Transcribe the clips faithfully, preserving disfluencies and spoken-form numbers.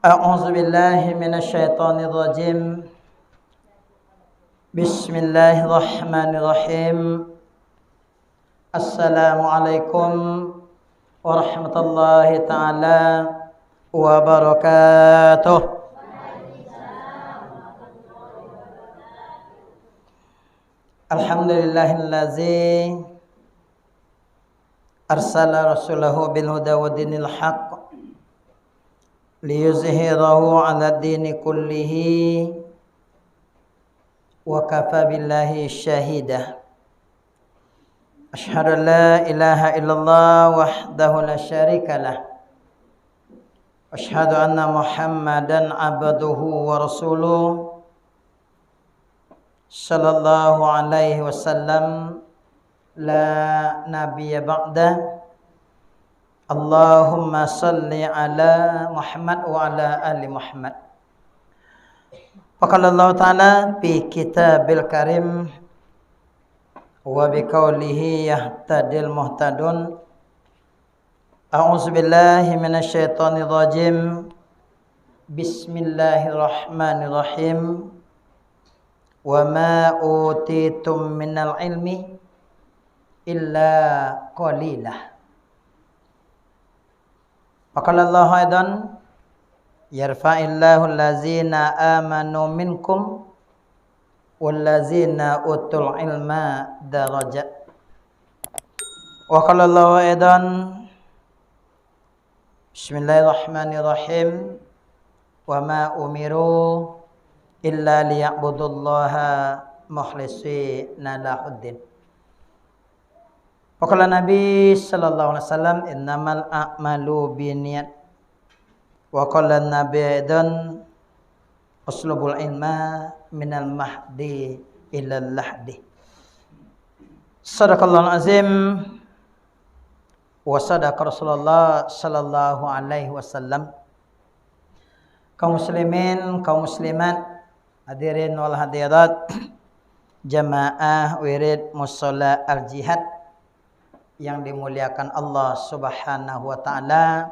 A'udzubillahi minasyaitonirrajim. Bismillahirrahmanirrahim. Assalamualaikum warahmatullahi taala wabarakatuh. Alhamdulillahillazi arsala rasulahu bil huda wa dinil haq liyuzhirahu ala dini kullihi wa kafa billahi syahida. Asyhadu an la ilaha illallah wahdahu la syarikalah. Asyhadu anna Muhammadan abduhu wa rasuluh. Sallallahu alaihi wasallam, la nabiyya ba'da. Allahumma salli ala Muhammad wa ala ali Muhammad. Wa qala Allah Ta'ala fi kitabil karim, wa biqaulihi yahtadil muhtadun. A'udzubillahi minasyaitonirrajim. Bismillahirrahmanirrahim. Wa ma utitum minal ilmi illa qalila. Wa qala Allahu aidan, yarfa'illahu allazina amanu minkum wallazina utul ilma darajat. Wa qala Allahu aidan, bismillahirrahmanirrahim. Wa ma umiru illa liya'budullaha mukhlisina lahuddin. Wa qala Nabi sallallahu alaihi wasallam, innamal a'malu binniyat. Wa qala Nabi aidan, uslubul ilma minal mahdi ilal lahdi. Sadaqallahul azim. Wa sadaqa Rasulullah sallallahu alaihi wasallam. Kaum muslimin, kaum muslimat, hadirin wal hadirat, jamaah wirid Mushola Al-Jihad yang dimuliakan Allah Subhanahu wa Ta'ala.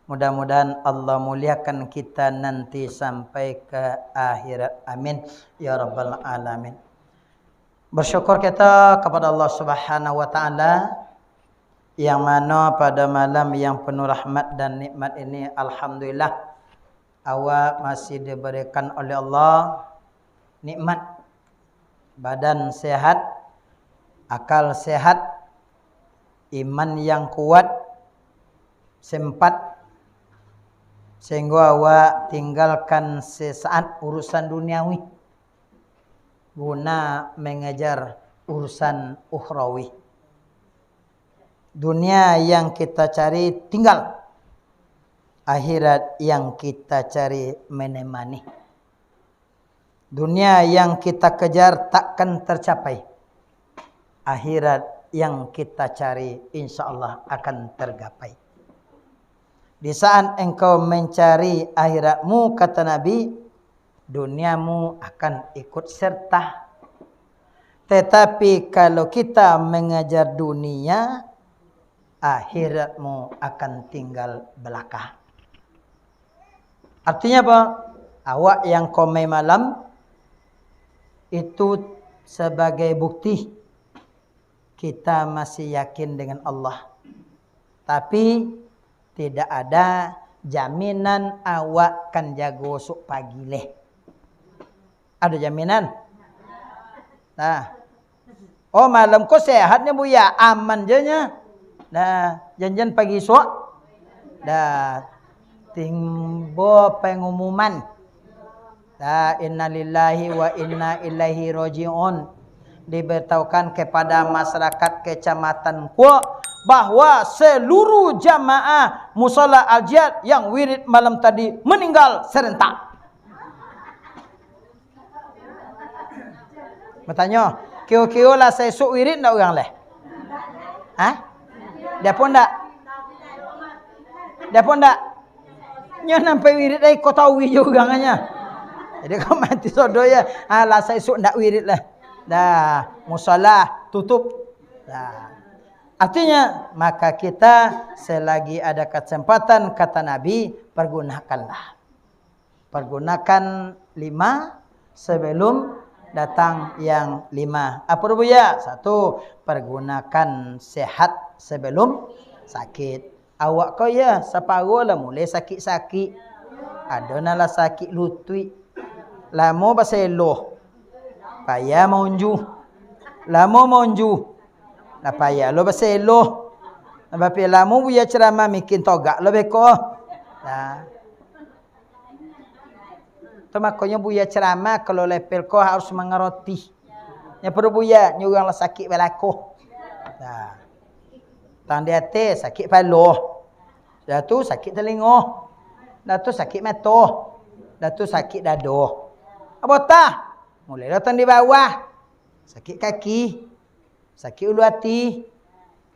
Mudah-mudahan Allah muliakan kita nanti sampai ke akhirat. Amin, ya rabbal alamin. Bersyukur kita kepada Allah Subhanahu wa Ta'ala, yang mana pada malam yang penuh rahmat dan nikmat ini, alhamdulillah, awak masih diberikan oleh Allah nikmat badan sehat, akal sehat, iman yang kuat, sempat, sehingga awak tinggalkan sesaat urusan duniawi guna mengejar urusan ukhrawi. Dunia yang kita cari tinggal, akhirat yang kita cari menemani. Dunia yang kita kejar takkan tercapai, akhirat yang kita cari insya Allah akan tergapai. Di saat engkau mencari akhiratmu, kata Nabi, duniamu akan ikut serta. Tetapi kalau kita mengejar dunia, akhiratmu akan tinggal belakang. Artinya apa? Awak yang komai malam itu sebagai bukti kita masih yakin dengan Allah. Tapi, tidak ada jaminan awak kan jago suk pagi leh. Ado jaminan? Nah. Oh, malam ko sehatnya, Buya? Aman je nya. Nah, janjian pagi isuak. Dah. Timbo pengumuman. Dah, innalillahi wa inna ilaihi raji'un. Diberitahukan kepada masyarakat Kecamatan Kuok bahwa seluruh jamaah Mushola Al-Jihad yang wirid malam tadi meninggal serentak. Batanyo, kiro-kiro lah saisuak wirid ndak urang leh? Hah? Diapo ndak? Diapo ndak? Nyo nampai wirid ai, ko tahu jo urang nyo. Jadi, ko mati sodo ya. Ah, lah saisuak ndak wirid lah. Dah, musala tutup. Dah. Artinya, maka kita selagi ada kesempatan, kata Nabi, pergunakanlah. Pergunakan lima sebelum datang yang lima. Apa tu, Buya? Satu, pergunakan sehat sebelum sakit. Awak ko, ya, saparo lah mulai sakik-sakik. Ado nan lah sakik lutuik. Lamo baseloh. Payah maunju. Lamo maunju. Lah payah lo baseloh. Lah bapia lamo Buya ceramah, mikin togak lo beko. Nah. Tu makonyo Buya ceramah, kalau level ko harus mangaroti. Nyo perlu Buya, nyo urang lah sakik balakoh. Nah. Tang di ateh, sakik paloh. Dah tu sakik talingo. Dah tu sakik mato. Dah tu sakik dado. Abotah. Mulai datang di bawah. Sakik kaki. Sakik ulu ati.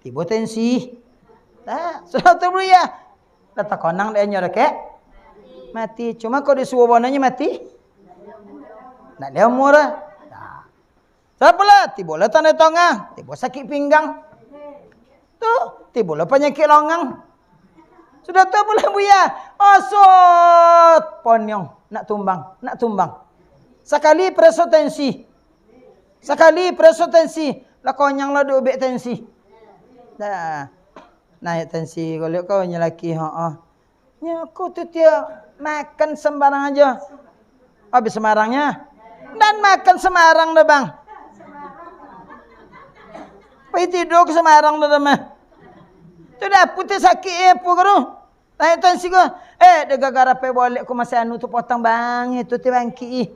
Tibo tensi. Nah, sudah tu, Buya. Dah takonang dek nyo dah, kek? Mati. Cuma kok disuruh bononyo mati? Nak dia umur dah. Nah. Sapalah, tibolah tando tongah, tibo sakik pinggang. Tu, tibolah panyakik longang. Sudah tu apolah, Buya? Osot, poniang, nak tumbang, nak tumbang. Sakali pareso tensi. Sakali pareso tensi, lah konyang lah duo bek tensi. Nah, naik tensi, kalau kau nyo laki, ha ah. Nyo ko tu tiok makan sembarang ajo. Habis semarangnyo. Dan makan semarang dah, Bang. Pai tido ka semarang dah, dah mah. Tu dah putih sakik, eh, apo ko tu. Naik tensi ko. Eh, dah gara-gara pai bolek ko masih anu tu potang, Bang. Itu ti bangkik, ih.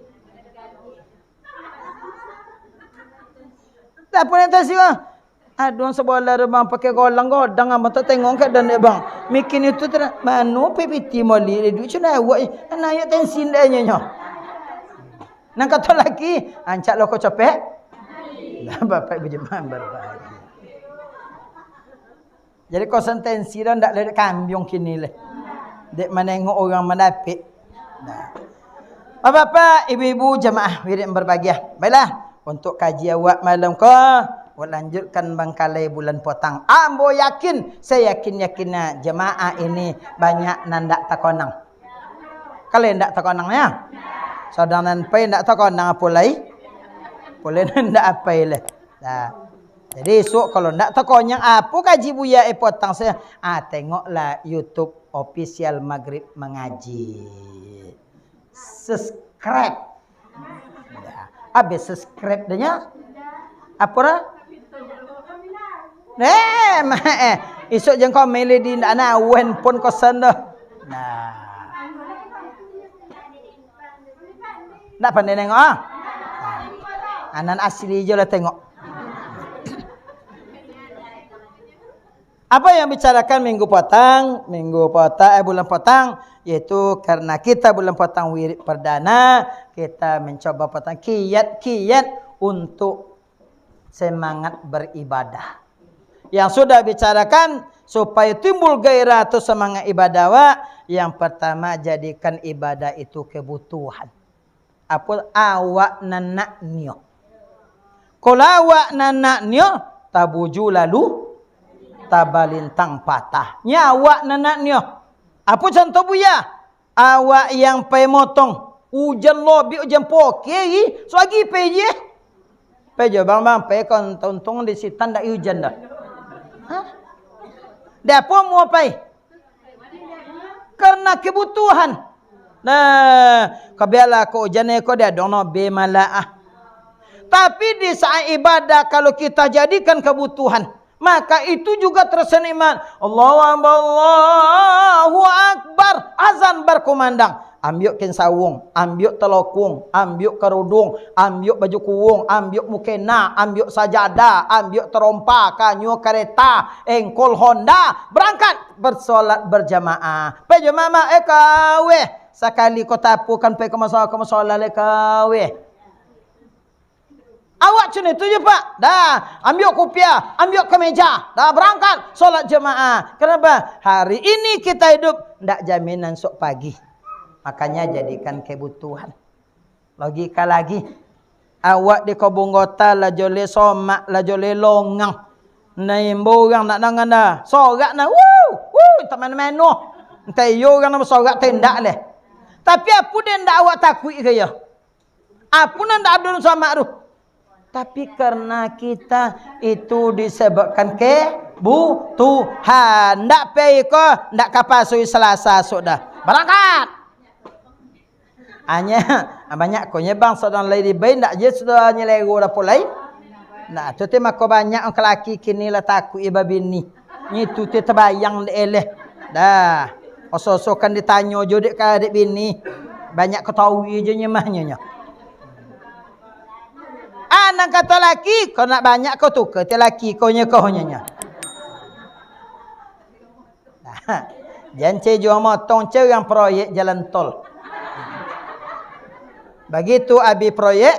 Dah pun naik tensi ko. Aduh, sabolah tu, Bang, pakai golang godang, Abang tak tengok keadaan dia, Bang. Mikin itu tu, mano P P T moli dia, duit cina awak, eh. Naik tensi ndak nyo, nyo. Nang kato lagi, ancak lo ko copek. Nah, Bapak Ibu jemaah berbahagia. Jadi, kosan tensi dah ndak ledek kambiong kini leh. Dek manengok urang mandapek. Nah. Bapak-bapak, ibu-ibu, jamaah wirid yang berbahagia. Baiklah, untuk kaji awak malam ko, awak lanjutkan bangkalai bulan potang. Ambo yakin, seyakin-yakinnya jamaah ini banyak nan ndak takonang. Kalau ndak takonang, ya? Sadang nan pai ndak takonang, apo lai? Apo lai nan ndak apai leh. Nah. Jadi, esok kalau ndak takonyang, apo kaji Buya, eh, potang se-, ah, tengoklah YouTube Official Maghrib Mengaji. Subscribe. Nah, habis subscribe deh nyo. Apo dah? Eh, ma-, eh, esok jengko milih di ndak nak wen pun kosan dah. Nah. Ndak pandai nengok, ah? Nah. Anan asli je lah tengok. Apa yang bicarakan minggu patang, minggu patang, eh, bulan patang, yaitu karena kita bulan patang wirid perdana, kita mencoba patang kiat-kiat untuk semangat beribadah. Yang sudah bicarakan, supaya timbul gairah atau semangat ibadah awak, yang pertama, jadikan ibadah itu kebutuhan. Apo awak nan nak nio. Kalau awak nan nak nio, tabuju lalu tabalintang patah. Nyo awak nan nak nio. Apo contoh Buya? Awak yang pai motong, ujan lobik, ujan poke, ih, suagi pai je. Pai je, Bang, Bang, pai kon tuntung di sitan ndak ujan dah. Hah? Dek apo muo pai? Karena kebutuhan. Nah, kabialah ko ujan ko dia dong no be malaah. Tapi di saat ibadah, kalau kita jadikan kebutuhan, maka itu juga terasa nikmat. Allahu Akbar, Allahu Akbar. Azan berkumandang. Ambiak kain sawung, ambiak talokong, ambiak karudung, ambiak baju kuwong, ambiak mukena, ambiak sajadah, ambiak tarompa, kanyua kareta, engkol Honda, berangkat bersolat berjamaah. Pai jamaah, eh, kaweh. Sakali ko tapukan pai ka maso-, ka masolah, eh, kaweh. Awak cun itu je, Pak. Dah, ambiak kupiah, ambiak kameja. Dah, berangkat solat jamaah. Kenapa? Hari ini kita hidup, ndak jaminan sok pagi. Makanya jadikan kebutuhan. Logika lagi. Awak di Kobong Gota lah joleh somak, lah joleh longang. Nah, imbau urang nak dangan dah. Sorak nah, wuh, wuh, tak mano-mano. Entah iyo urang nak basorak, tendak leh. Tapi apo den ndak awak takuik ka iyo? Apo nan ndak ado samak tu? Tapi karena kita itu disebabkan kebutuhan. Ndak pai ko, ndak ka pasui Salasa esok dah. Barangkat! Hanya, banyak ko nyo bang, sadang lai dibai, ndak je sudah nyelero dapur lai. Nah, tu ti mako banyak urang laki kini lah takuik babini. Nyo itu ti tabayang dek eleh. Dah. Oso-oso kan ditanyo jo dek ka dek bini. Banyak ketahui je nyemah nyo nyo. Ah, nan kato laki, ko nak banyak ko tu ke, ti laki ko nyo ko nyo nyo. Nah, jan ceh juo motong ceh urang proyek jalan tol. Bagitu abih proyek,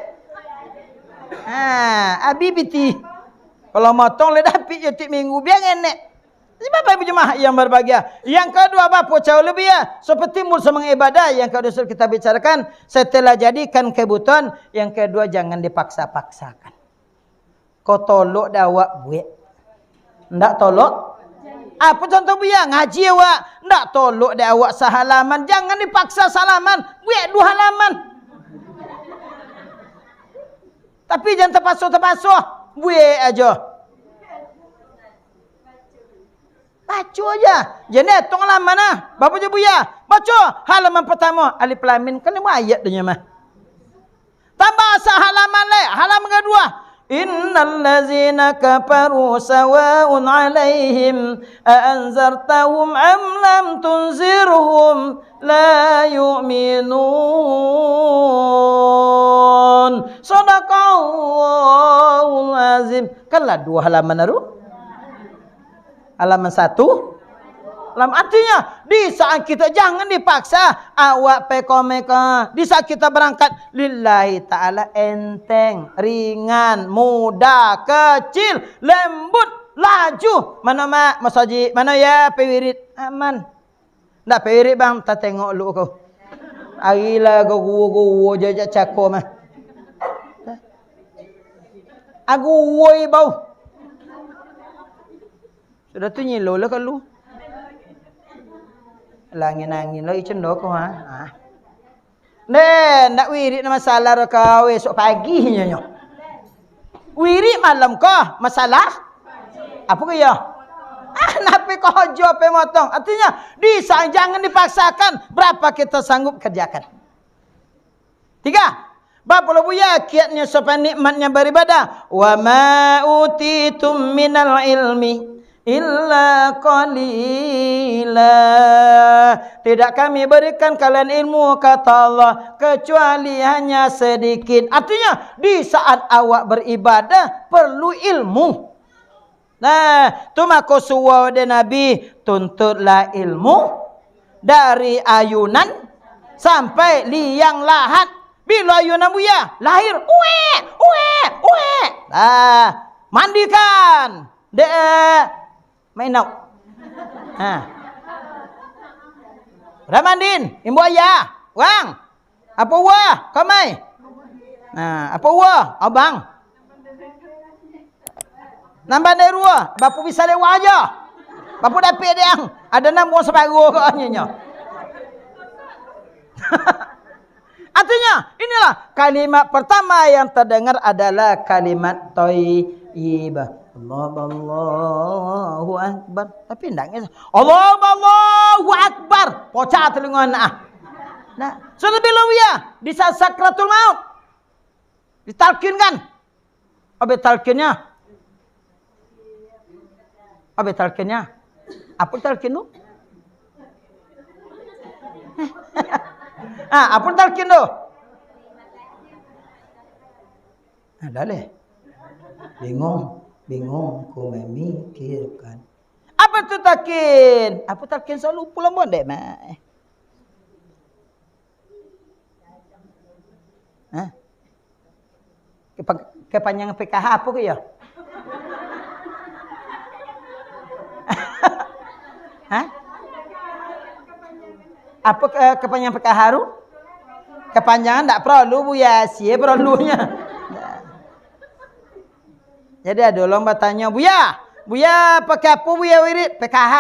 ha, abih pitih. Kalau motong lah dapik jo tiok minggu, bia ngenek. Jadi, Bapak Ibu jemaah yang berbahagia, yang kedua, Bapak cau lebih ya, seperti timbul semangat ibadah. Yang kedua, sudah kita bicarakan, setelah jadikan kebutuhan, yang kedua, jangan dipaksa-paksakan. Ko tolok dek awak buek. Ndak tolok? Apo contoh buya? Ngaji awak. Ndak tolok dek awak sahalaman. Jangan dipaksa salaman. Buek duo halaman. Tapi jan tapaso-tapaso. Buek ajo. Baco aja. Jan dietong halaman ah. Bapo jo buya? Baco halaman partamo, alif lam mim. Kan limo ayat dek nyo mah. Tambah sa halaman lai, halaman kaduo. Innal ladzina kafaru sawaun alaihim a anzartahum am lam tunzirhum la yu'minun. Sadaqallahul azim. Kan lah duo halaman baru. Halaman satu. Lam, artinya, di saat kita jangan dipaksa, awak pekomeka. Di saat kita berangkat, lillahi ta'ala enteng, ringan, mudah, kecil, lembut, laju. Mano mak masajik, mano ya pewirid, aman. Ndak pewirid bang, tatengok lu ko. Ari lah guo-guo je jak cako mah. Aguo bau. Sudah tu nyilo lah kalu. Langin-angin lah icen do ko ha. Ha. Neh, ndak wirid nak masalah rokok esok pagi nyo nyo. Wirid malam ko masalah? Apo ko iyo? Ah, napi ko jo pe motong? Artinya, di saat jangan dipaksakan, berapa kita sanggup kerjakan. Tiga, bapo lo buya kiatnyo sopan nikmatnyo baribadah. Wa ma utitum minal ilmi illa qalila. Tidak kami berikan kalian ilmu, kata Allah, kecuali hanya sedikit. Artinya, di saat awak beribadah, perlu ilmu. Nah, tu mako surau dek Nabi, tuntutlah ilmu dari ayunan sampai liang lahat. Bilo ayunan buya, lahir, uek, uek, uek. Nah, mandikan. Dek, main nak. Ha. Ramadin, imbo ayah, wang. Apo uwa, kamai? Nah, apo uwa, abang? Nambah dari uwa, bapu bisa lewat aja. Bapu dapik dek ang. Ada nang buang separuh ko nyo nyo. Artinya, inilah kalimat pertama yang terdengar adalah kalimat thayyibah. Allahu, Allahu Akbar. Tapi ndak nges. Allahu, Allahu Akbar. Pocah telinga anak. Nah, sudah bilang ya, di saat sakratul maut. Ditalkinkan. Abe talkinnyo? Abe talkinnyo? Apo talkin tu? Ah, apo talkin tu? Nah, dah leh. Bingung, bingung ku mamikirkan. Apo tu talkin? Apo talkin selalu pulang mondek, Mak? Hah? Kepa-, kepanjangan P K H apo ko iyo? Hah? Apo ke-, kepanjangan P K H tu? Kepanjangan ndak perlu, Buya, sia perlunyo. Jadi, ado urang batanyo, "Buya, Buya pakai apo Buya wirid? P K H.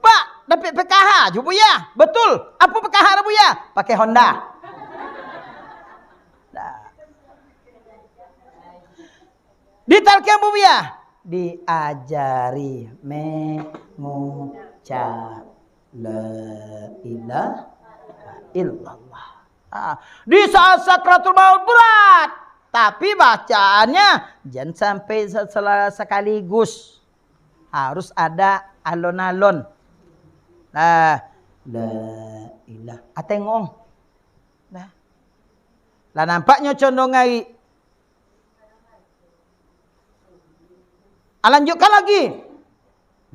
Pak, dapek P K H jo Buya. Betul. Apo P K H dah Buya? Pakai Honda. Dah. Ditalkin Buya, diajari mengucap la ilaha illallah. Ah, di saat sakratul maut berat, tapi bacaannya jangan sampai se-, sela-, sekaligus. Harus ada alon-alon. Nah, la ilah. Ah, tengok. Nah. Lah nampaknyo condong ari. Ah, lanjutkan lagi.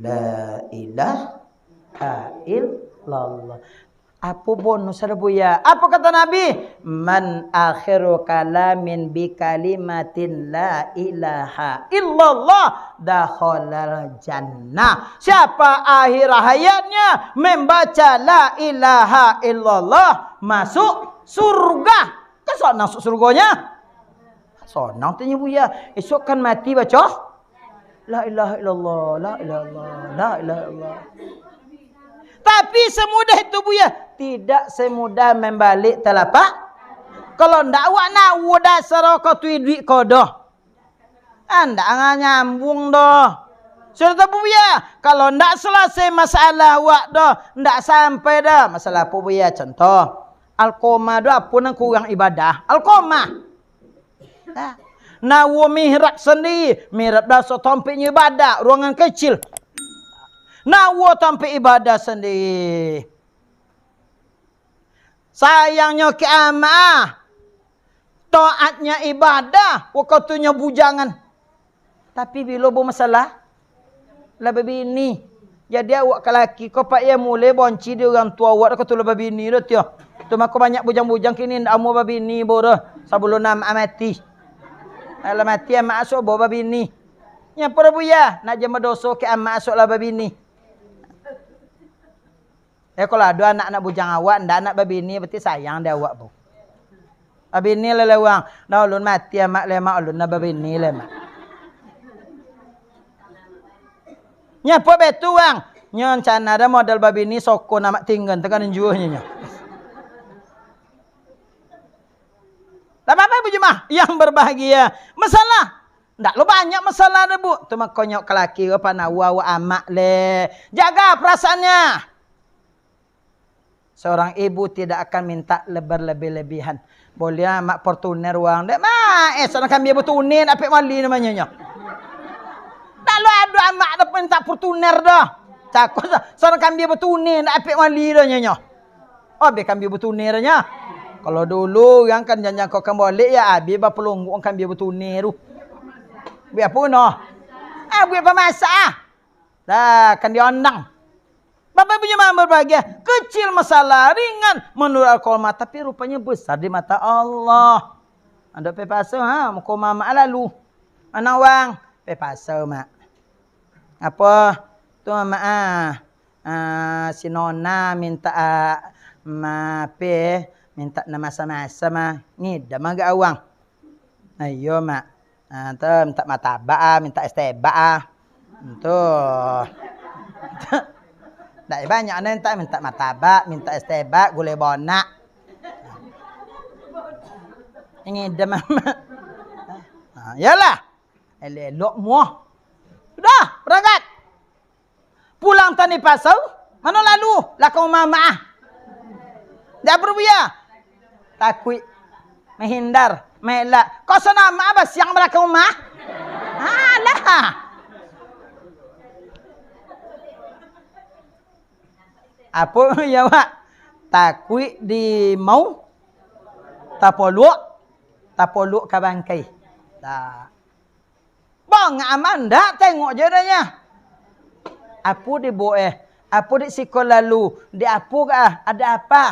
La ilaha illallah. Apo bonus ado, Buya? Apo kata Nabi? "Man akhiru kalamin bi kalimatin la ilaha illallah dakhalal jannah." Siapa akhir hayatnya membaca la ilaha illallah, masuk surga. Kan sanang masuk surgonyo? Sanang tu nyo, Buya. Esok kan mati baco, "La ilaha illallah, la ilaha illallah, la ilaha illallah." Tapi semudah itu, Buya, tidak semudah membalik telapak. Kalau ndak awak nawo dasar ko tu iduik ko doh. Ah, ndak nga-, nyambung doh. Sudah tu, Buya, kalau ndak selesai masalah awak doh, ndak sampai doh. Masalah apo, Buya? Contoh, Alkoma tu apo nan kurang ibadah? Alkoma. Nah, nawo mihrab sandiri, mihrab dasar tampeknyo ibadah, ruangan kecil. Nawo tampek ibadah sandiri. Sayangnyo ka amak, taatnyo ibadah, wakatunyo bujangan. Tapi bilo bamasalah, lah babini. Jadi awak ka laki ko, Pak, yo mulai bonci di urang tuo awak, ko tu lah babini doh, tiyo. Tu mako banyak bujang-bujang kini ndak amuah babini, bo doh. Sabalun amak mati. Lah mati amak, asuak bo babini. Nyo apo doh, Buya? Nak jan badoso ka amak, asuak lah babini. Eh, kalau ado anak-anak bujang awak, ndak nak babini, berarti sayang di awak, Bu. Babini lah, lah, wang. Nah, ulun mati, amak, lah, mak, ulun nah babini, lah, mak. Nyo apo betu, wang? Nyo rencana dah modal babini, soko nak mak tinggan, tekan juo nyo, nyo. Lah, Bapak Ibu jemaah yang berbahagia, masalah ndak lo banyak masalah dah, Bu. Tu makonyo ka laki ko, panawa awak amak leh. Jaga perasaannya. Seorang ibu tidak akan minta le-, berlebih-lebihan. Boleh amak Fortuner wang. Dek, mak, eh, seorang kambia batune dapek mali namonyo nyo. Ndak lo ado amak dah minta Fortuner doh. Cako, seorang kambia batune dapek mali doh nyo nyo. Oh, be kambia batune doh nyo. Kalau dulu urang kan janjang ko kan boleh ya, abih bapalungguk kambia batune tu. Buek apo no? Ah, buek pamasak ah. Dah, kan diondang. Bapak Ibu jemaah berbahagia, kecil masalah, ringan menurut Alkoma, tapi rupanya besar di mata Allah. Ando pepaso, ha, muko mamak lalu. Mana wang? Pepaso, Mak. Apo? Tu, Mak, ah. Ah, si Nona minta, ah, ma-, ape, minta nan maso-maso, mah. Ngidam agak awang. Nah, iyo, Mak. Ah, tu minta martabak, ah, minta es tebak, ah. Tu. Ndak banyak ni minta, minta martabak, minta es tebak, gulai bonak. Ngidam amak. Ah, iyolah. Elok-elok muah. Sudah, berangkat. Pulang tani pasau, mano lalu, lakau mamak ah. Dak apo, Buya? Takuik. Mahindar, maelak. Kok sanama basiang balakang rumah? Alah. Apo yo, Wak? Takuik di mau, tapoluak, tapoluak ka bangkai. Dah. Bangak amat ndak, tengok je dah nyo. Apo dek bo eh? Apo dek siko lalu? Dek apo kah? Ado apo?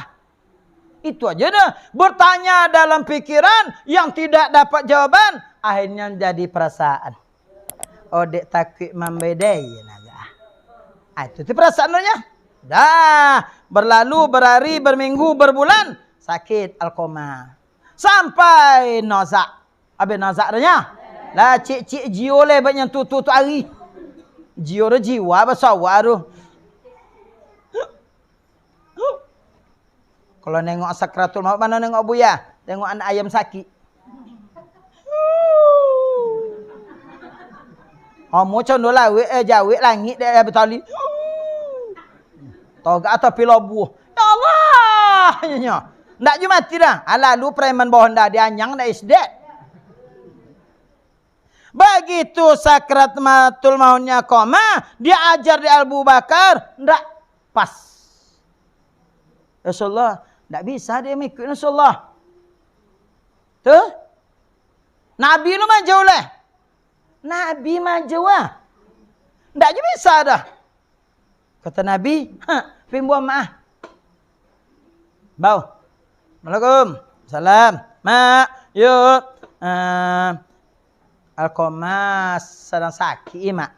Itu aja dah. Bertanya dalam pikiran yang tidak dapat jawaban, akhirnya jadi perasaan. Oh, dek takuik mambedai naga. Ah, itu tu perasaan tu nyo. Dah, berlalu, berhari, berminggu, berbulan, sakit alkoma. Sampai nazak. Abih nazak dah nyo. Lah, cik-cik jio leh, banyak tu, tu, tu hari. Jiwa tu jiwa, baso awak tu. Kalau nengok sakratul maut, mano nengok buya? Tengok anak ayam sakik. Amuah condo lawik, eh, jawik langik dek ayam batali. Togak atau pilobuh. Ya Allah, nyo, nyo. Ndak ju mati dah. Ah, lalu preman bohonda dianyang ndak isdek. Bagitu sakratul mautnya Alqamah, diajar di Abu Bakar, ndak pas. Rasulullah, ndak bisa dia mengikuti Rasulullah. Tuh. Nabi lu manjauh leh. Nabi manjauh ah. Ndak je bisa dah. Kata Nabi, "Ha, pimbuang maaf." Bau. "Assalamualaikum." "Salam." "Mak, yuk." "Ah, Alqamah sadang sakik, Mak."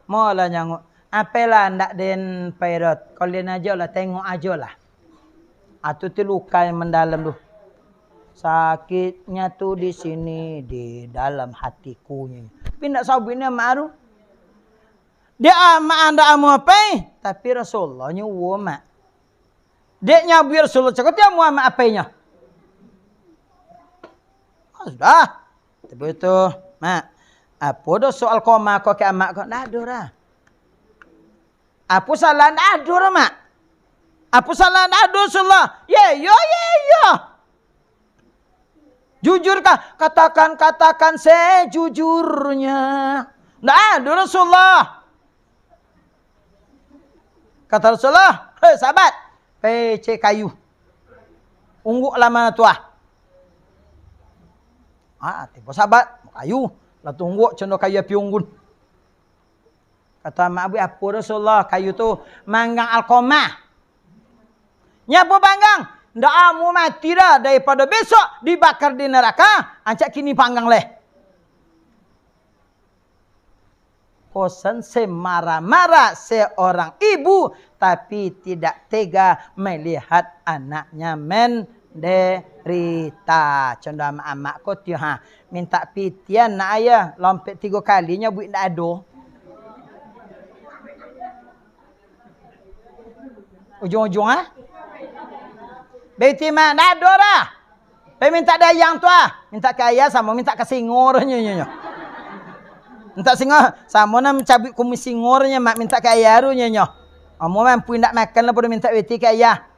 "Molah nyanguak." "Apelah ndak den pai dot. Kalau den ajo lah, tengok ajo lah." Atu tu luka yang mendalam tu. "Sakitnya tu di sini, di dalam hatiku." Tapi ndak sabuik ni amak tu. Dia amak andak amuah pai, tapi Rasulullah nyuruh mak. Dek nyabuik Rasulullah cako, dia amuah amak apainyo. Ah, sudah. Tapi tu, mak, apo doso Alqamah ko ka amak ko? Ndak ado doh. Apo salah? Ndak ado doh, mak. Apo salah? Ndak ado, Rasulullah. Ye, yo, ye, yo. Jujurkah? Katakan, katakan sejujurnya. Ndak ado, Rasulullah. Kata Rasulullah, "Hei, sahabat, pai cari kayu. Ungguak lah mano tu ah." Ah, tibo sahabat, kayu. Lah tu ungguak condo kayu api unggun. Kata amak, "Buek apo, Rasulullah, kayu tu?" "Manggang Alqamah." "Nyapo panggang?" "Ndak amuah mati dah, daripado besok dibakar di neraka, ancak kini panggang leh." Kosan semarah-marah seorang ibu, tapi tidak tega melihat anaknya menderita. Condo amak-amak ko tu, ha. Mintak pitian nak ayah, lompek tigo kali nyabuik ndak ado. Ujung-ujung, ah? Beti mah, ndak ado dah. Pai mintak dayang tu, ah. Mintak ka ayah samo mintak ka singo, nyo, nyo, nyo. Mintak singo, samo nan mancabuik kumis singo, nyo, mak, mintak ka ayah tu, nyo, nyo. Amuah mampu indak makan lah, pado mintak beti ka ayah.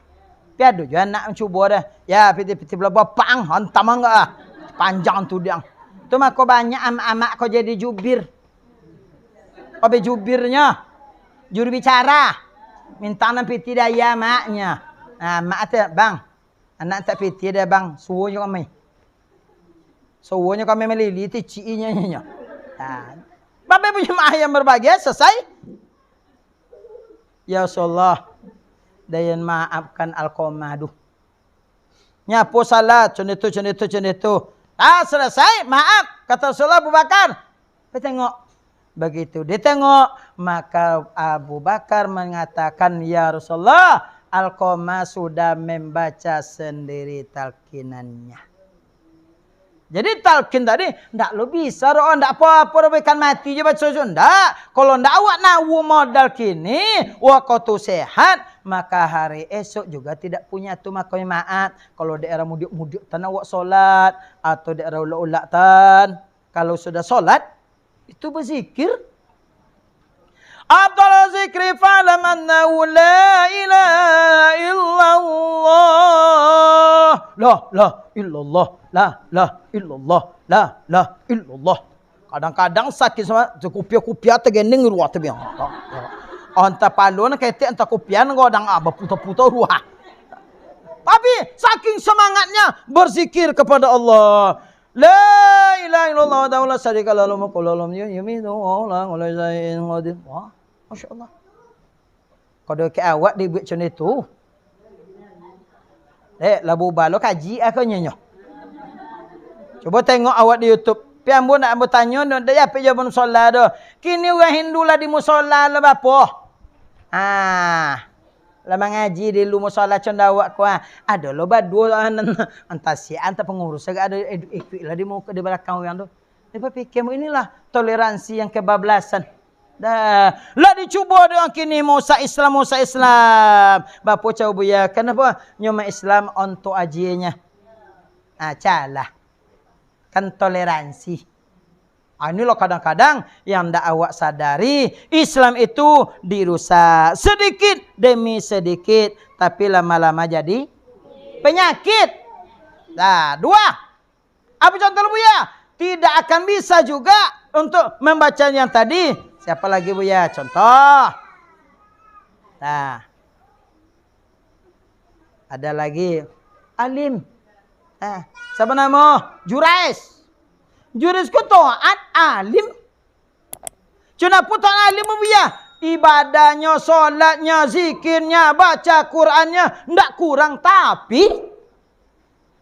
Tapi ado juo anak mancubo dah. Ya, piti-piti balabuah, pang, hantam angga, ah. Panjang tu diang. Tu mako banyak amak-amak ko jadi jubir. Ko bajubirnyo. Juru bicara. Mintak nan piti daya maknyo. Nah, mak kata, "Bang, anak tak piti dah, Bang. Suo jo kami." Suo nyo kami malili, ticik inyo, inyo. Nah, bapak punyo mak yang berbahagia, selesai. Ya Rasulullah, dayan maafkan Alqamah tu. Nyapo salah, cun itu, cun itu, cun itu. Ah, selesai, maaf, kata Rasulullah Abu Bakar. Pai tengok. Begitu dia tengok, maka Abu Bakar mengatakan, "Ya Rasulullah, Alqamah sudah membaca sendiri talqinannya." Jadi talqin tadi, ndak lo bisa doh, ndak apo-apo doh, bukan mati je baco tu, ndak. Kalau ndak awak nawu modal kini, wakatu sehat, maka hari esok juga tidak punya tu mako maaf. Kalau daerah mudik-mudik tan awak solat, atau daerah ulak-ulak tan, kalau sudah solat, itu berzikir. Afdal zikri fa'lam annahu la ilaha illallah. La, la, illallah. La, la, illallah. La, la, illallah. Kadang-kadang sakik sama, kupiah-kupiah tagendeng ruah tu biang. Antah palo nan ketek, antah kupiah nan godang, ah, baputa-puta ruah. Tapi saking semangatnya berzikir kepada Allah. La ilaha illallah wahdahu la syarika lahu, lahul mulku wa lahul hamdu, yuhyi wa yumiitu wa huwa ala kulli syai'in qadir. Wah, Masya Allah. Kado ke awak dibuek cun itu. Eh, labu balo kaji ah ko nyo. Cubo tengok awak di YouTube. Pi ambo nak ambo tanyo, ndak dapek jawaban musola doh. Kini urang Hindu lah di musola lah bapo? Ah, lah mangaji di lu musola cun dawak ko, ah. Ado lo baduo, ah, nan, antah siap, antah pangurus agak ado ikuik lah di muka, di balakang urang tu. Dia berpikir, "Inilah toleransi yang kebablasan." Dah, lah dicubo dek urang kini, mausak Islam, mausak Islam. Bapo caro, Buya? Kenapa? Nyo ma-Islam ontok ajianyo. Ah, calah. Kan toleransi. Ah, inilah kadang-kadang yang ndak awak sadari, Islam itu dirusak sedikit demi sedikit, tapi lama-lama jadi penyakit. Nah, dua. Apa contoh, Buya? Tidak akan bisa juga untuk membaca yang tadi. Siapa lagi, Buya? Contoh. Nah. Ada lagi alim. Ah, siapa nama? Jurais. Jurais ko taat alim. Cuma taat alim, Buya. Ibadahnyo, solatnyo, zikirnyo, baca Qurannyo ndak kurang, tapi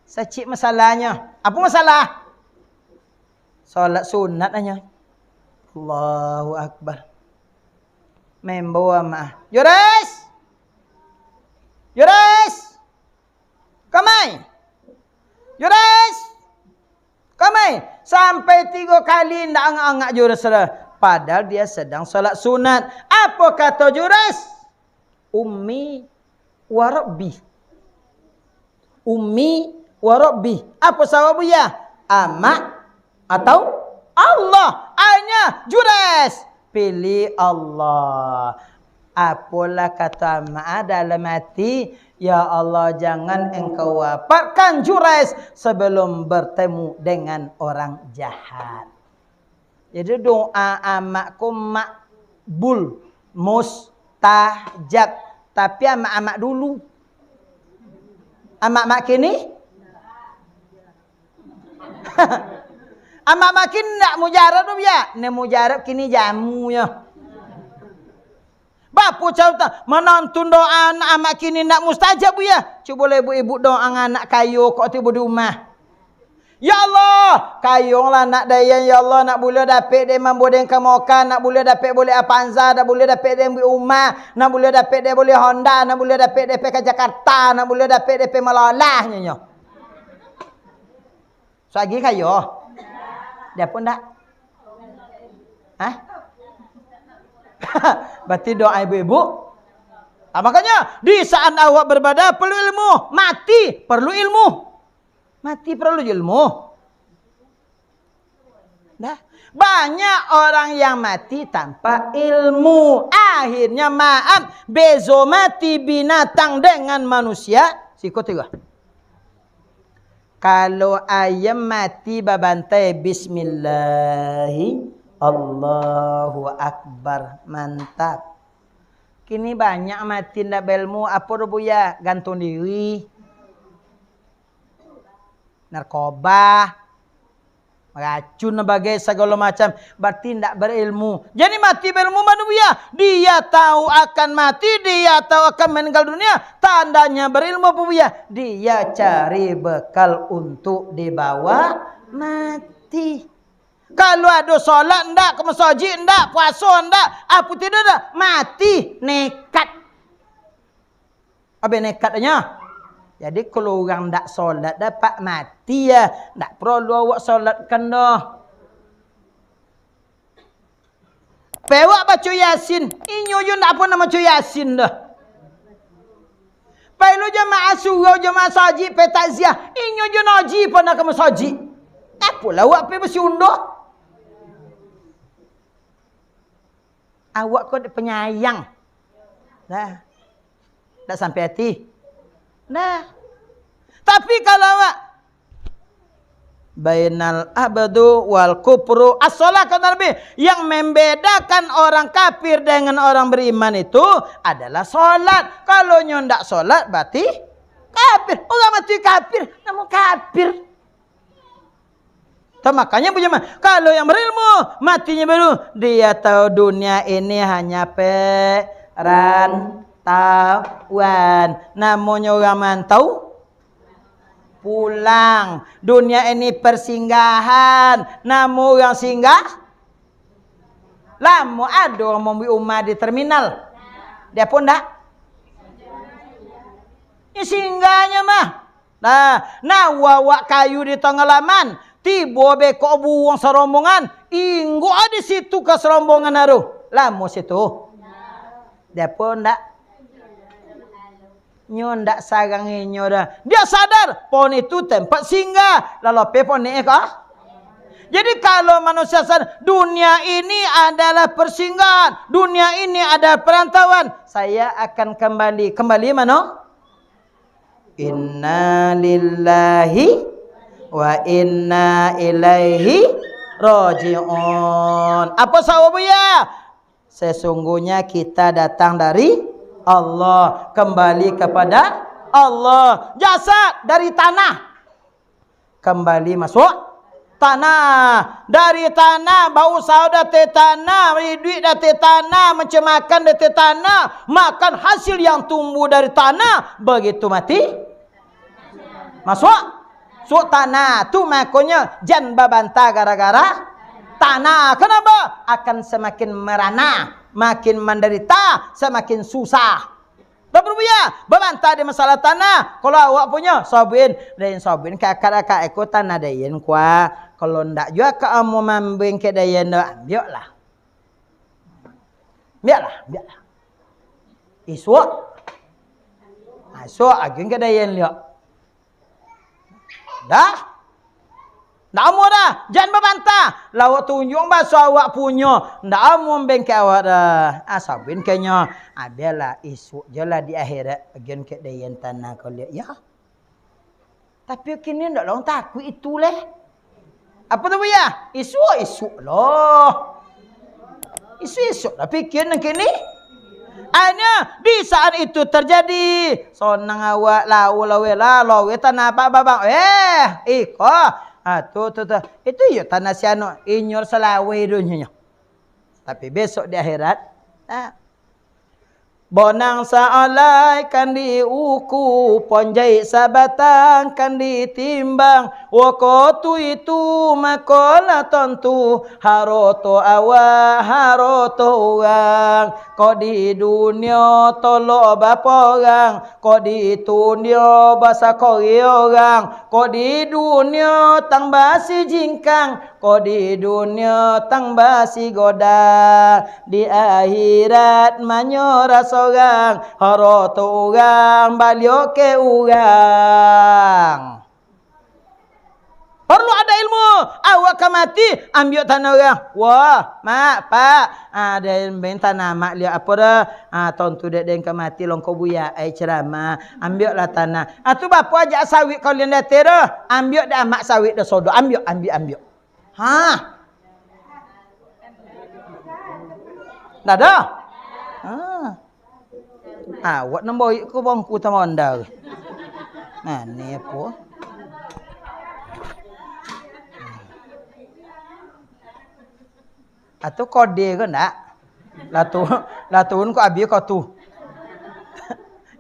sacik masalahnyo. Apa masalah? Solat sunat hanyo. Allahu Akbar. Membawa maaf. Jurais! Jurais! Kamai! Jurais! Kamai! Sampai tigo kali ndak angak-angak Jurais lah. Padahal dia sedang solat sunat. Apa kato Jurais? Ummi wa Rabbi. Ummi wa Rabbi. Apa sabab, Buya? Amak atau Allah? Akhirnyo Jurais pilih Allah. Apolah kato amak dalam ati, "Ya Allah, jangan Engkau wafatkan Jurais sebelum bertemu dengan orang jahat." Jadi doa amak ko makbul, mustajab. Tapi amak-amak dulu. Amak-amak kini? Amak-amak kini ndak mujarab tu, Buya. Nan mujarab kini jamu nyo. Bapo caro ta-, manantun doa anak amak kini ndak mustajab, Buya? Cubolah ibu-ibu doa anak kayo kok tibo di rumah. "Ya Allah, kayolah anak Dayan, ya Allah, nak buliah dapek dek mambodeng ka Moka, nak buliah dapek boli Avanza, nak buliah dapek dek ambiak rumah, nak buliah dapek dek boli Honda, nak buliah dapek dek pai ka Jakarta, nak buliah dapek dek pai malolah," nyo, nyo. Suagi kayo? Dia pun ndak? Hah? Berarti doa ibu-ibu. Ah, makanya, di saat awak beribadah, perlu ilmu. Mati, perlu ilmu. Mati, perlu ilmu. Dah. Banyak orang yang mati tanpa ilmu. Akhirnya, maaf, bezo mati binatang dengan manusia. Siko tigo. Kalau ayam mati babantai, bismillahi, Allahu Akbar, mantap. Kini banyak mati ndak berilmu, apo doh, Buya? Gantung diri, narkoba, racun bagai sagalo macam, berarti ndak berilmu. Jadi mati berilmu mano, Buya? Dia tahu akan mati, dia tahu akan meninggal dunia, tandanya berilmu apo, Buya? Dia cari bekal untuk dibawa mati. Kalau ado solat ndak, ka masajik ndak, puaso ndak, apo tidak ndak, mati, nekat. Abih nekat nyo. Jadi, kalau urang ndak solat, dapek mati ya, ndak paralu awak solatkan doh. Pai awak baco Yasin, inyo jo ndak pernah baco Yasin doh. Pai lo jamaah surau, jamaah sajik, pai takziah, inyo jo ndak aji pernah ka masajik. Apolah awak pai basiundoh? Awak ko dek penyayang. Nah. Ndak sampai hati. Nah. Tapi kalau awak, "Bainal abdu wal kufru as-shalah," kata Nabi, yang membedakan orang kafir dengan orang beriman itu adalah solat. Kalau nyo ndak solat, berarti kafir. Orang mati kafir, namun kafir. Tuh, makanya bujama, kalau yang berilmu, matinyo baru, dia tahu dunia ini hanya perantauan. Namonyo urang mantau, pulang. Dunia ini persinggahan. Namo urang singgah? Lamo ado urang mambuek umah di terminal. Dia pun ndak? Ini singgahnyo mah. Nah, nah, wawak kayu di tangah laman, tibo bekok buruang sarombongan, inggok di situ ka sarombongan aruh. Lamo situ. Dia pun ndak. Nyo ndak sarang inyo doh. Dia sadar, pohon itu tempat singgah. Lalu pe pohon ni ko. Jadi kalau manusia sadar, dunia ini adalah persinggahan, dunia ini adalah perantauan, saya akan kembali. Kembali mano? Inna lillahi wa inna ilaihi raji'un. Apa sabab ya? Sesungguhnya kita datang dari Allah, kembali kepada Allah. Jasad dari tanah, kembali masuk tanah. Dari tanah, bausaho dari tanah, baiduik dari tanah, mancari makan dari tanah, makan hasil yang tumbuh dari tanah, begitu mati, masuk, masuk tanah. Tu makonyo jan babanta gara-gara tanah. Kenapa? Akan semakin merana, makin menderita, semakin susah. Dah berbuya, babanta di masalah tanah. Kalau awak punyo, sobuin, den sobuin ka akak-akak iko tanah dayen kua. Kalau ndak juo ka amuah mambengkek dayen tu, ambiaklah. Ambiaklah, ambiaklah. Isuak. Nah, isuak agiah ka dayen liak. Dah? Ndak amuah dah, jan babantah. Lah awak tunjuak baso awak punyo. Ndak amuah bengkek awak dah. Ah, sabin kanyo. Ah, bialah, isuak je lah di akhirat. Agiah ka dayen tanah kau liak, ya. Tapi kini ndak lah takuik itu leh. Apa tu, Buya? Isuak, isuak lah. Isuak-isuak lah pikia nan kini. Akhirnya, di saat itu terjadi, sonang awak, lau laweh lah, laweh tanah abak babang. Eh, iko. Ah, tu, tu, tu. Itu iyo tanah si anu, inyo salaweh dunyo. Tapi besok di akhirat, ah, bonang saalai kan diuku, ponjaik sabatang kan ditimbang. Wakatu itu mako lah tontu, haroto awak, haroto urang. Kok di dunio tolok baporang, kok di dunio basakori orang, kok di dunio tang basijingkang, kok di dunio tang basigodang, di akhirat manyorak sorang, haroto urang baliak ka urang. Parlu ada ilmu. Awak ka mati, ambiak tanah urang. Wah, mak, pak, ah, den ben tanah mak liak apo dah? Ah, tontu dek den ka mati longko buya ai ceramah. Ambiaklah tanah. Ah, tu bapo ajak sawit kau lian date dah. Ambiak dek amak sawit dah sodo. Ambiak, ambiak, ambiak. Ha. Ndak ada? Ha. Awak nan boik ko bangku tangondar. Nah, ni apo? Atau kode ko ndak? Lah tu, lah turun ko abih ko tu.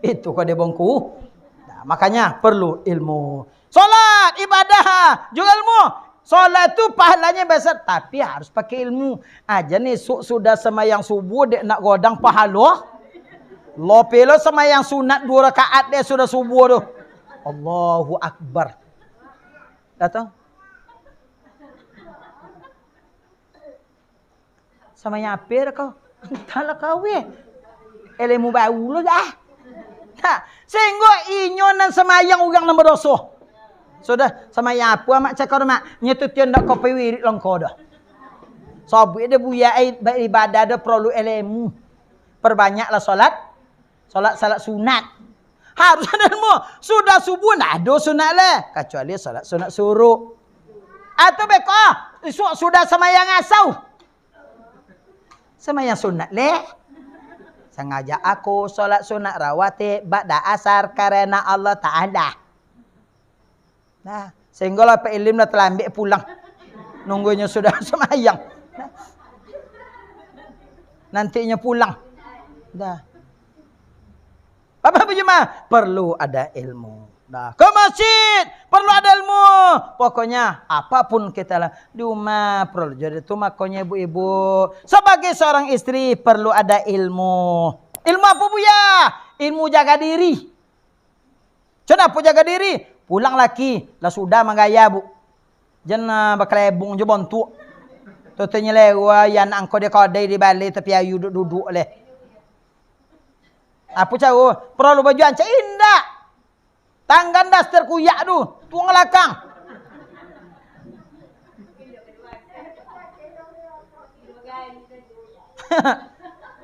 Itu kode bangku. Nah, makanya perlu ilmu. Solat, ibadah, juga ilmu. Solat tu pahalanya besar, tapi harus pakai ilmu. Aja ni su-, sudah sembahyang subuh, dek nak godang pahalo. Lope lo sembahyang sunat dua rakaat dek sudah subuh tu. Allahu Akbar. Dah tu. Sambahyang apo dah kau? Antahlah kau, eh. Ilmu baru lo dah. Nah, sehingga inyo nan sambahyang urang nan badoso. Sudah, sambahyang apo amak cakar, mak? Nyo tu tian dak kopi wirid longko dah. Sabuik dah buya ai, ba-, ibadah dah perlu ilmu. Perbanyaklah solat. Solat, solat sunat. Harus ada ilmu. Sudah subuh, ndak ado sunat leh. Kecuali solat sunat suruk. Atau beko, isuak sudah sambahyang asau. Sambahyang sunat leh. Sangaja aku solat sunat rawatib ba'da asar karena Allah Ta'ala. Nah, sehinggolah Pak Ilim lah talambek pulang. Nunggunyo sudah sambahyang. Nah. Nantinyo pulang. Dah. Bapak Ibu jemaah, perlu ada ilmu. Dah. Ke masjid, perlu ada ilmu. Pokoknya, apapun kita lah, di rumah perlu. Jadi tu makonyo ibu-ibu, sebagai seorang istri, perlu ada ilmu. Ilmu apa, Buya? Ilmu jaga diri. Cun apo jaga diri? Pulang laki, lah sudah manggaya, Bu. Jan, ah, bakalebong jo bontuak. Totonyo lewat, ya anak angko di kodai di balai tapi ayu duduk-duduk leh. Apo caro? Paralu baju ancak? Indak. Tanggan daster kuyak tu, tuang lakang.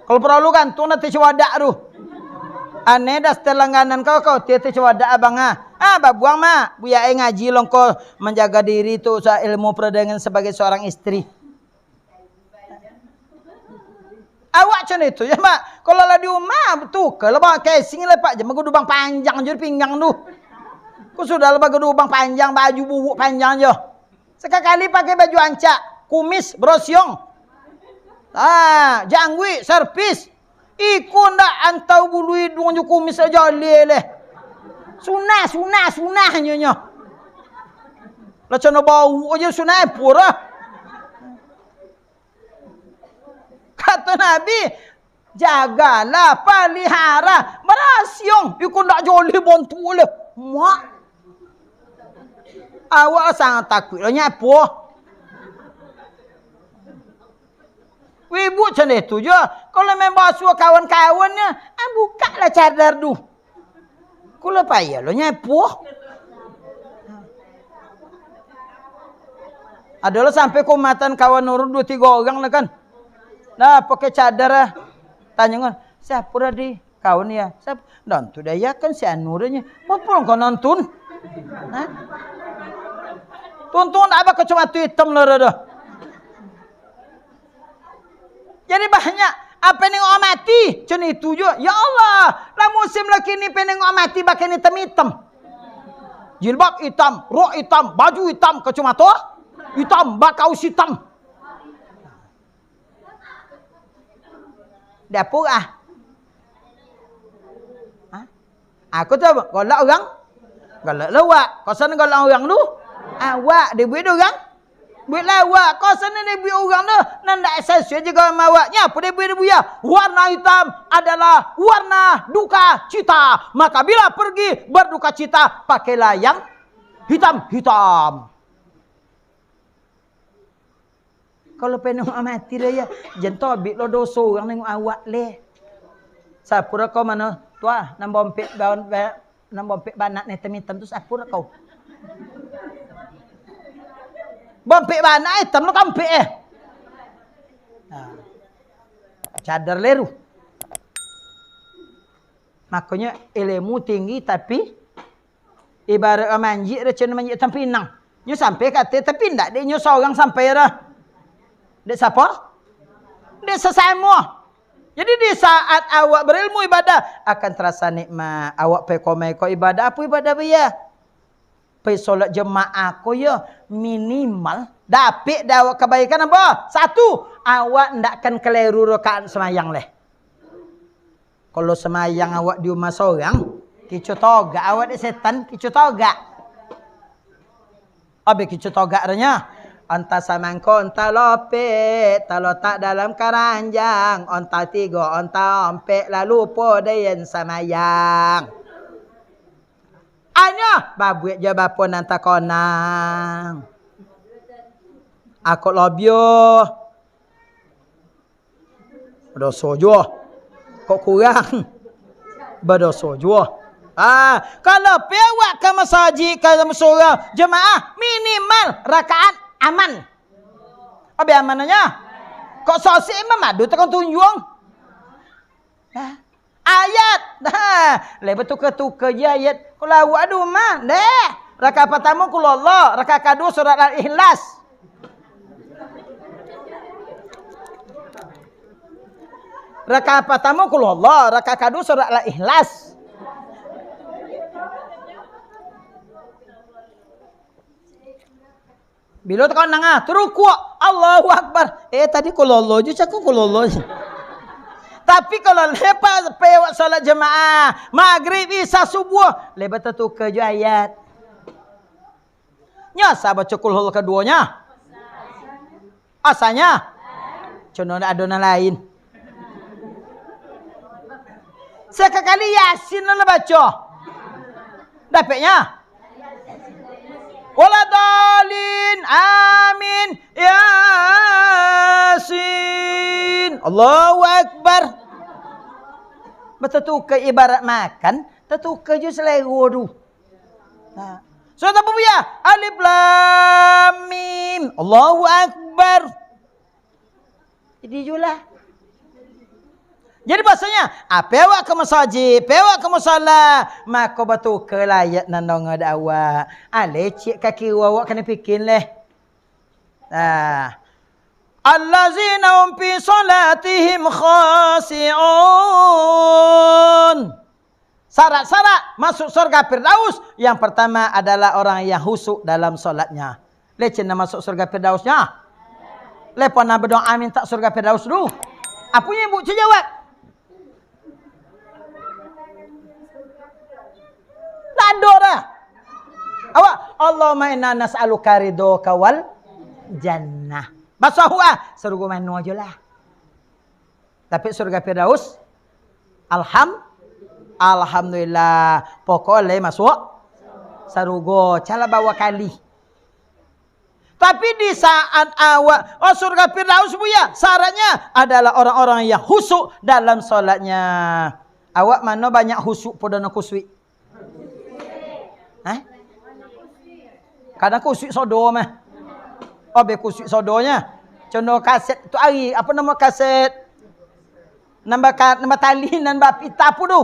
Kalau paralu gantung nan tacawadak tu. Aneh daster langganan kau, kau ti tacawadak abang ah. Ah, babuang mak, buya e ngaji longko manjaga diri tu, usaha ilmu perdagangan sebagai seorang istri. Awak cam itu je, Mak. Kalau lah di rumah, tuka lah bang casing lah, Pak. Jangan bagadubang panjang je di pinggang tu. Kau sudah lah bagadubang panjang, baju buwuk panjang je. Sakali pakai baju ancak, kumis, brosiong. Ah, jangguik, serpis. Iko ndak antau bulu iduang jo kumis aja leh. Sunah, sunah, sunah nyo nyo. Lah cano bau aja sunah pura. Kato Nabi, "Jagalah, palihara, barasiong, iko ndak jolih bontu leh." Mak. Awak sangat takuik lah nyapo. Wibuk candeh tu jo, kalau main basuh kawan-kawan nyo, ah, bukaklah cadar tu. Kulo payah lo nyapo. Adolah sampai kaumatan kawan urang duo tigo urang lah kan. Nah, pakai cadar ah. Tanyo kan, "Siapo tadi?" "Kawan ya." "Siapo?" "Dan tu daya kan si Anu dah nyo." "Bapo kau nonton?" Hah? Tuntung ndak aba kacamata itam lah dah. Jadi banyak, apo nengok mati, cun itu juo. Ya Allah, lah musim lah kini pe nengok mati bakeh itam-itam. Jilbab itam, rok itam, baju itam, kacamata itam, bakaus itam. Dapur ah. Hah? Aku tu galak urang. Galak lawak. Kosan galak urang tu. Awak dibuik urang. Buik lawak, kau sana dibuik urang tu, nan ndak sesuai jo agama awak. Nyo apo dibuik, dibuik yo? Warna hitam adalah warna duka cita. Maka bila pergi berduka cita, pakailah yang hitam-hitam. Kalau pe nengok mati lah yo, jan tobik lo doso urang nengok awak leh. Sapura kau mano? Tuah, nan bompek daun, Nan bompek banak nan itam-itam tu sapura kau. Bompek banak itam lo kampek eh. Nah. Cadar leru. Makonyo ilmu tinggi tapi ibarat manjik, rancak manjik tampinang. Nyo sampai ka ateh tapi ndak dek nyo sorang sampai dah. Dek siapo? Dek sasamo. Jadi, di saat awak berilmu ibadah, akan terasa nikmat. Awak pakai koma iko ibadah, apo ibadah bia? Pai solat jamaah ko yo, minimal dapek dek awak kabaikan apo? Satu, awak ndak akan kaleru rakaat sambayang leh. Kalau sambayang awak di rumah sorang, kicu togak awak dek setan, kicu togak. Abih kicu togak ro nyo. Onta samangko, onta lopek, talotak dalam karanjang, onta tigo, onta ompek, lah lupo den sambayang. Anyo, babuek jo bapo nan takonang. Akok lobio. Badoso juo. Kok kurang? Badoso juo. Ah, kalau pai awak ka masajik, ka surau, jamaah, minimal rakaat aman. Abih aman nyo. Kok sosik mamadu takon tunjuang. Nah, ayat. Nah, lai batuka-tuka je ayat. Kalau awak ado mah, deh. Rakaat partamo Qul Huwallah, rakaat kaduo surat Al-Ikhlas. Rakaat partamo Qul Huwallah, rakaat kaduo surat Al-Ikhlas. Bilo takonang ah, tarukuak, Allahu Akbar. Eh, tadi Qul Huwallah je, cako Qul Huwallah je. Tapi kalau lepas pai awak salat jamaah, magrib, isya, subuh, lepas tatuka je ayat. Nyo asa baco Qul Huwallah kaduonyo? Asanya? Cuma ado nan lain. Sakali Yasin lah baco. Dapeknyo? Waladhalin. Amin. Yasin. Allahu Akbar. Batutuka ibarat makan, tatuka jo salero tu. Nah. Surat apa, Buya? Alif Lam Mim. Allahu Akbar. Jadi julah. Jadi bahasanya, apo awak ka masajid, apo awak ka musala, mako batukalah ayat nan donga dek awak. Ah, lecek ka kiro awak kanai pikin leh. Nah. Allazina hum fi salatihim khashi'un. Syarat-syarat masuk surga Firdaus, yang pertama adalah orang yang khusyuk dalam salatnya. Lecen nan masuk surga Firdausnya? Lecen nan badoa minta surga Firdaus tu? Apo yang ibu cak jawab? Tak ada dah. Awak, Allahumma inna nas'aluka ridhoka wal jannah. Basahu ah, sarugo mano ajo lah. Tapi surga Firdaus, alham-, alhamdulillah. Pokok lai masuk sarugo, cala bawa kali. Tapi di saat awak, oh, surga Firdaus, Buya, syaratnya adalah orang-orang yang khusyuk dalam salatnya. Awak mano banyak khusyuk pado nan kusuik? Hah? Kadang kusuik sodo mah. Oh, be kusuik sodonyo. Contoh kaset tu ari, apo namo kaset? Nan baka-, nan batali, nan bapita apo tu?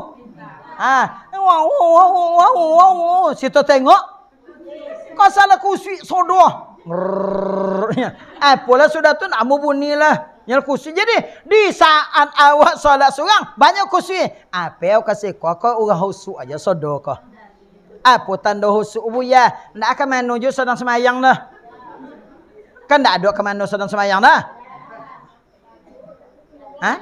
Ha. Wow, wow, wow, wow, wow, wow. Sito tengok. Kok salah kusuik sodo. Brrrr. Apolah sudah tu, namo bunyi lah. Yang kusuik. Jadi, di saat awak salat surang, banyak kusuik. Apo ka siko ko urang khusyuk ajo sodo ko. Apo tando khusyuk, Buya? Ndak ka mano jo sadang sumayang dah. Kan ndak ado ka mano sadang sumayang dah. Hah?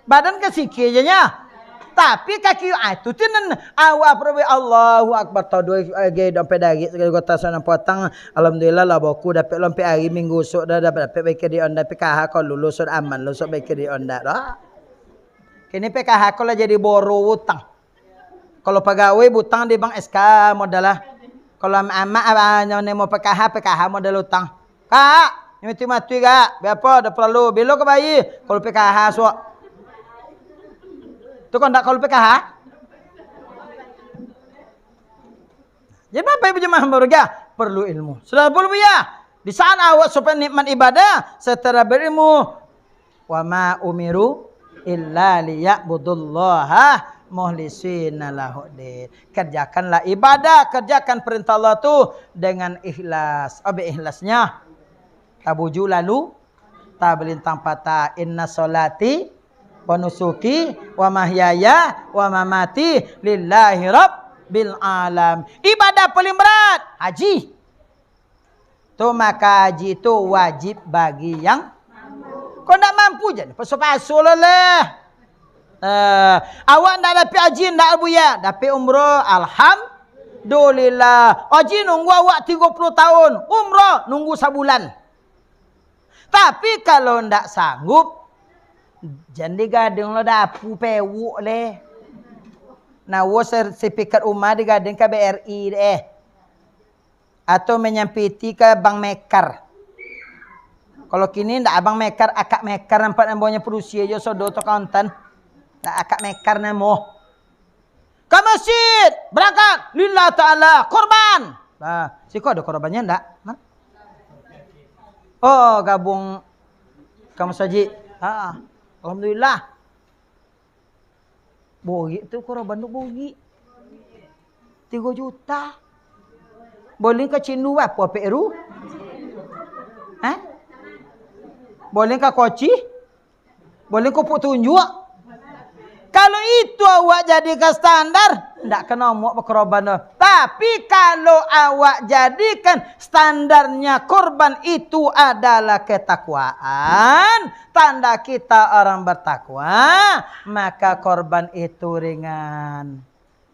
Badan ka sikik je nyo. Tapi kaki, ah, tu tu nan awak apo, Allahu Akbar, tado age dompet dari sagalo kota sana potang. Alhamdulillah lah boku dapek lompek hari minggu esok dah, dah dapek baik di onda P K H ko lulus, sudah aman lulus baik di onda dah. Kini P K H ko lah jadi boro utang. Kalau pagawai butang di bank S K modal lah. Kalau amak, amak, ah, nyo nemo P K H, P K H modal utang. Kak, nyo mati-mati, Kak. Biapo, dak paralu. Bilo ka bayi, kalau P K H suak. Tu kau ndak kalau P K H? Jadi, Bapak Ibu jemaah berbahagia, perlu ilmu. Sudah perlu, Buya? Di saat awak supai nikmat ibadah, setelah berilmu, "Wa ma umiru illa liya'budullaha mukhlisina lahuddin." Kerjakanlah ibadah, kerjakan perintah Allah tu dengan ikhlas. Abe ikhlasnya. Tabuju lalu, tabalintang patah. "Inna sholati wa nusuki wa mahyaya wa mamati lillahi rabbil alam." Ibadah paling berat, haji. Tu maka haji tu wajib bagi yang, kok ndak mampu, jan paso-paso lo lah. Eh, awak ndak dapek haji, ndak, Buya? Dapek umroh, alhamdulillah. Haji nunggu awak tigo puluah tahun, umroh nunggu sabulan. Tapi kalau ndak sanggup, jan digadang lo dapu pewok leh. Nah, wo sertifikat umah digadang ka B R I deh. Atau manyampiti ka bank mekar. Kalau kini ndak abang mekar, akak mekar nampak nambonyo padusi ajo sodo tu kauntan. Ndak akak mekar namo. Ka masjid, barangkat, lillah ta'ala, korban. Nah, siko ado korbannyo ndak? Mar-, oh, gabuang ka masajik. Ha, alhamdulillah. Borik tu, korban tu borik. Tigo juta. Boleh ka cindu apo, Pak Eru? Hah? Boleh ka koci? Boleh kupuk tunjuk? Kalau itu awak jadikan standar, ndak kena muak bakoroban tu. Tapi kalau awak jadikan standarnya korban itu adalah ketakwaan, tanda kita orang bertakwa, maka korban itu ringan.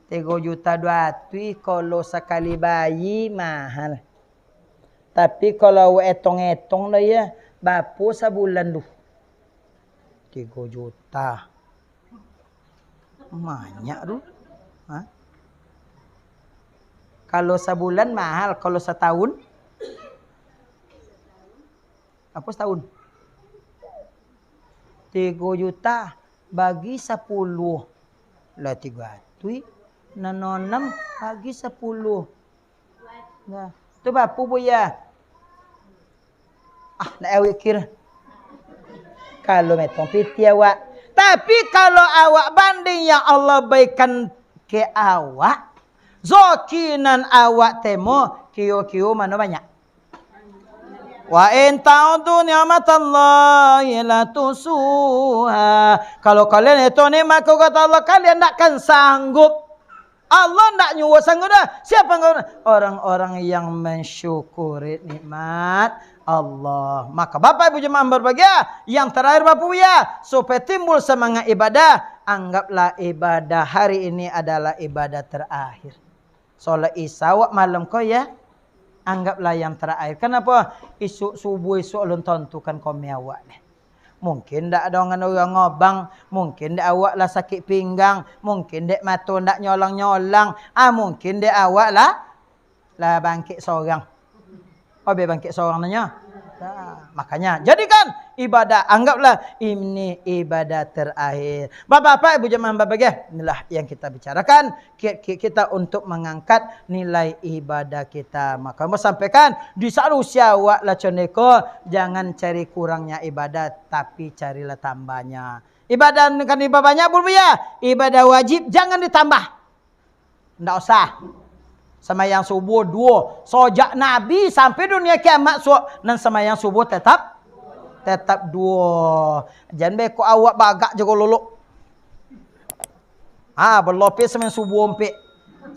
Tigo juta dua ratuih kalau sakali bayi mahal. Tapi kalau awak etong-etong dah ya, bapo sabulan tu? Tigo juta. Banyak tu. Ha? Kalau sabulan mahal, kalau satahun? Apo satahun? Tigo juta bagi sapuluah. Lah tigo ratuih. Nan anam bagi sapuluah. Nah, tu bapu, Buya? Ah, nak awik kira. Kalau metong piti awak. Tapi kalau awak banding yang Allah baikan ke awak, zoki nan awak temo, kio-kio mano banyak? "Wa in ta'uddu ni'matallahi la tuhsuha." Kalau kalian itu nikmat, kata Allah, kalian ndak akan sanggup. Allah ndak nyuruh sanggup doh. Siapa yang orang-orang yang mensyukuri nikmat Allah? Maka Bapak Ibu jemaah berbahagia, yang terakhir Bapak Ibu ya, supaya timbul semangat ibadah, anggaplah ibadah hari ini adalah ibadah terakhir. Solat Isya awak malam ko ya, anggaplah yang terakhir. Kenapa? Isuk subuh, isuk alun tantu kan komi awak ni. Mungkin ndak ado urang ngobang, mungkin dek awak lah sakik pinggang, mungkin dek mato ndak nyolang-nyolang, ah, mungkin dek awak lah, lah bangkik sorang. Oh, be bangkik sorang nanyo. Nah, makanya, jadikan ibadah, anggaplah ini ibadah terakhir. Bapak-bapak, ibu jemaah bapak, inilah yang kita bicarakan, kiat-kiat kita untuk mengangkat nilai ibadah kita. Maka, mau sampaikan, di saat usia awak lah coneko, jangan cari kurangnya ibadah, tapi carilah tambahnya. Ibadah kan ibadah banyak, Bun Buya. Ibadah wajib, jangan ditambah. Ndak usah. Samayang subuh duo. Sojak Nabi sampai dunia kiamat suok, nan samayang subuh tetap, tetap duo. Jan beko awak bagak jago lolok. Ha, balopeh samayang subuh ompek.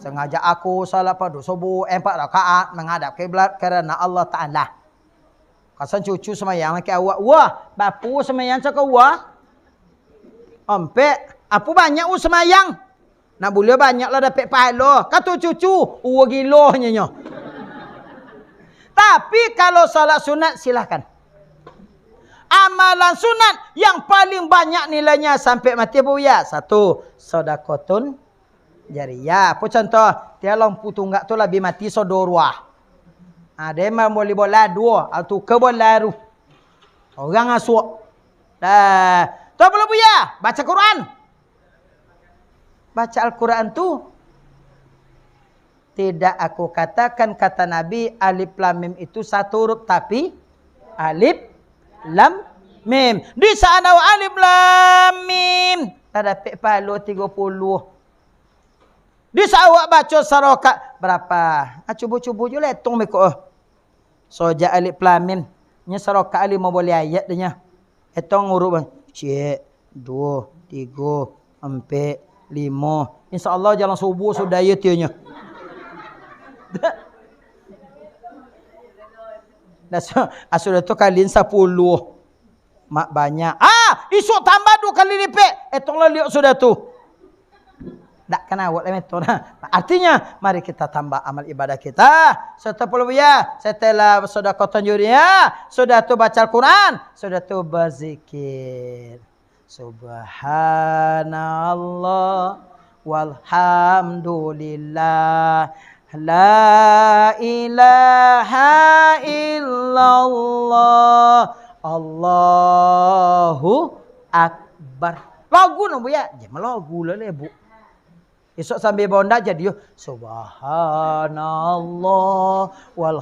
Sengaja aku salat fardu subuh empat rakaat menghadap kiblat karena Allah Ta'ala. Kasan cucu samayang laki awak. Wah, bapu samayang cako wah. Ompek, apu banyak u samayang. Nak buliah banyak lah dapek pahalo. Kato cucu, uwa gilo nyo nyo. Tapi kalau salat sunat, silahkan. Amalan sunat yang paling banyak nilainya sampai mati, Bu, ya. Satu, sodakotun jariyah. Apo contoh? Tiap lampu tunggak tu labiah mati sodoruah. Ada yang mamboli bola duo, ah, tuka bola tu. Orang asuak. Dah. Tu apo, Bu, ya? Baca Quran. Baca Al-Quran tu, tidak aku katakan, kata Nabi, alif lam mim itu satu huruf, tapi alif lam mim. Di sana alif lam mim. Tadapek palo tigo puluh. Di saat awak baco sarokat, barapa? Ah, cubo-cubo jo lah etong beko. Sojak alif lam mim, nyo sarokat limo boleh ayat deh nyo. Etong huruf, ciek, duo, tigo, ampek, limo. Insya Allah jalan subuh sudah iyo tiyo nyo. Nah, su-, ah, sudah tu kalian sapuluah. Mak banyak. Ah, isuk tambah duo kali lipek. Etong lah liok sudah tu. Dak kena awak lah metode. Artinya, mari kita tambah amal ibadah kita. Setelah puluh ya, setelah sedekah tanjuriah, sudah tu baca Al-Quran, sudah tu berzikir. Subhanallah walhamdulillah, la ilaha illallah, Allahu Akbar. Lagu no, Bu, ya? Jan malagu lah, leh, Bu. Esok sambil baonda jadi, yo. Subhanallah walhamdulillah.